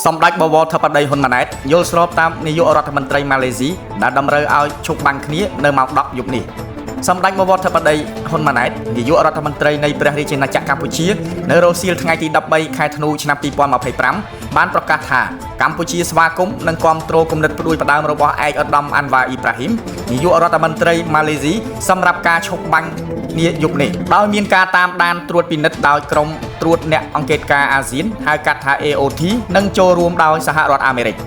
សម្ដេចបវរធិបតីហ៊ុនម៉ាណែតយល់ស្របតាមនាយករដ្ឋមន្ត្រីម៉ាឡេស៊ីដែលតម្រូវឲ្យឈប់បាញ់គ្នានៅម៉ោង10យប់នេះសម្ដេចបវរធិបតីហ៊ុនម៉ាណែតនាយករដ្ឋមន្ត្រីនៃព្រះរាជាណាចក្រកម្ពុជានៅរសៀលថ្ងៃទី13ខែធ្នូឆ្នាំ2025បានប្រកាសថាកម្ពុជាស្វាគមន៍និងគាំទ្រគំនិតផ្ដួចផ្ដើមរបស់ឯកឧត្តមអាន់វ៉ាអ៊ីប្រាហ៊ីមនាយករដ្ឋមន្ត្រីម៉ាឡេស៊ីសម្រាប់ការឈប់បាញ់គ្នាយប់នេះដោយមានការតាមដានត្រួតពិនិត្យដោយក្រុមត្រួតអ្នកអង្កេតការណ៍អាស៊ានហៅកាត់ថា AOT និងចូលរួមដោយសហរដ្ឋអាមេរិក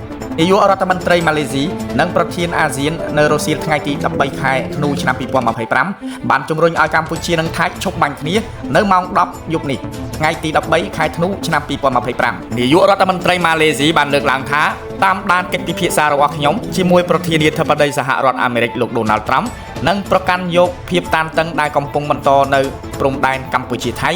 នាយករដ្ឋមន្ត្រីម៉ាឡេស៊ីនិងប្រធានអាស៊ាននៅរុស្ស៊ីថ្ងៃទី13ខែធ្នូឆ្នាំ2025បានជំរុញឲ្យកម្ពុជានិងថៃឈប់បាញ់គ្នានៅម៉ោង10យប់នេះថ្ងៃទី13ខែធ្នូឆ្នាំ2025នាយករដ្ឋមន្ត្រីម៉ាឡេស៊ីបានលើកឡើងថាតាមដានកិច្ចពិភាក្សារបស់ខ្ញុំជាមួយប្រធានាធិបតីសហរដ្ឋអាមេរិកលោកដូណាល់ត្រាំនិងប្រកាន់យកភាពតានតឹងដែលកំពុងបន្តនៅព្រំដែនកម្ពុជាថៃ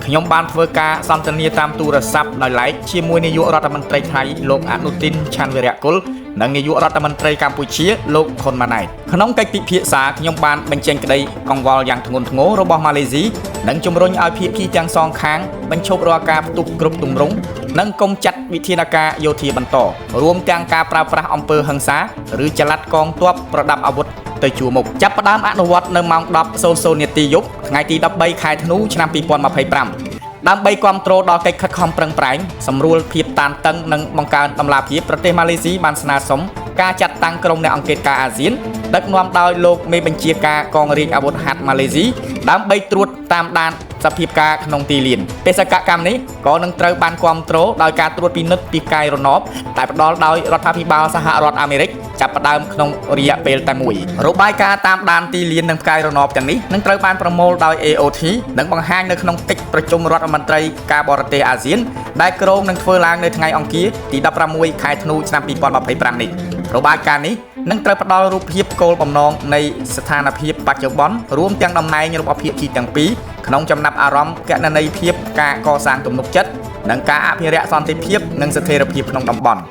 ខ្ញុំបានធ្វើការសន្ទនាតាមទូរស័ព្ទដោយឡែកជាមួយនាយករដ្ឋមន្ត្រីថៃលោកអនុទិនឆាន់វិរៈគុលនិងនាយករដ្ឋមន្ត្រីកម្ពុជាលោកហ៊ុនម៉ាណែតក្នុងកិច្ចពិភាក្សាខ្ញុំបានបញ្ចេញក្តីកង្វល់យ៉ាងធ្ងន់ធ្ងររបស់ម៉ាឡេស៊ីនិងជំរុញឲ្យភាគីទាំងសងខាងបញ្ឈប់រាល់ការផ្ទុះគ្រប់ទម្រង់និងកុំចាត់វិធានការយោធាបន្តរួមទាំងការប្រើប្រាស់អំពើហិង្សាឬចល័តកងទ័ពប្រដាប់អាវុធទៅជួរមុខចាប់ផ្ដើមអនុវត្តនៅម៉ោង10:00នាទីយប់ថ្ងៃទី13ខែធ្នូឆ្នាំ2025ដើម្បីគ្រប់គ្រងដល់កិច្ចខិតខំប្រឹងប្រែងសម្រួលភាពតានតឹងនិងបង្កើនតម្លាភាពប្រទេសម៉ាឡេស៊ីបានស្នើសុំការចាត់តាំងក្រុមអ្នកអង្កេតការណ៍អាស៊ានដឹកនាំដោយលោកមេបញ្ជាការកងរាជអាវុធហត្ថម៉ាឡេស៊ីដើម្បីត្រួតតាមដានសភាពការក្នុងទីលានបេសកកម្មនេះក៏នឹងត្រូវបានគ្រប់គ្រងដោយការត្រួតពិនិត្យពីកាយរណបដែលផ្ដល់ដោយរដ្ឋាភិបាលសហរដ្ឋអាមេរិកចាប់ផ្ដើមក្នុងរយៈពេលតែមួយរបាយការណ៍តាមដានទីលាននិងផ្កាយរណបទាំងនេះនឹងត្រូវបានប្រមូលដោយ AOT និងបង្ហាញនៅក្នុងកិច្ចប្រជុំរដ្ឋមន្ត្រីការបរទេសអាស៊ានដែលគ្រោងនឹងធ្វើឡើងនៅថ្ងៃអង្គារទី16ខែធ្នូឆ្នាំ2025នេះរបាយការណ៍នេះនឹងត្រូវផ្ដល់រូបភាពគោលបំណងនៃស្ថានភាពបច្ចុប្បន្នរួមទាំងតំណែងរបស់ភាគីទាំងពីរក្នុងចំណាប់អារម្មណ៍កណន័យភាពការកសាងទំនុកចិត្តនិងការអភិរក្សសន្តិភាពនិងស្ថិរភាពក្នុងតំបន់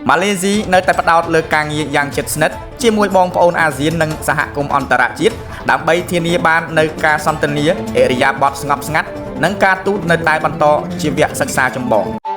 ម៉ាឡេស៊ីនៅតែផ្ដោតលើការងារយ៉ាងជិតស្និទ្ធជាមួយបងប្អូនអាស៊ាននិងសហគមន៍អន្តរជាតិដើម្បីធានាបាននូវការសន្ទនាឥរិយាបថស្ងប់ស្ងាត់និងការទូតនៅតែបន្តជាវគ្គសិក្សាចម្បង។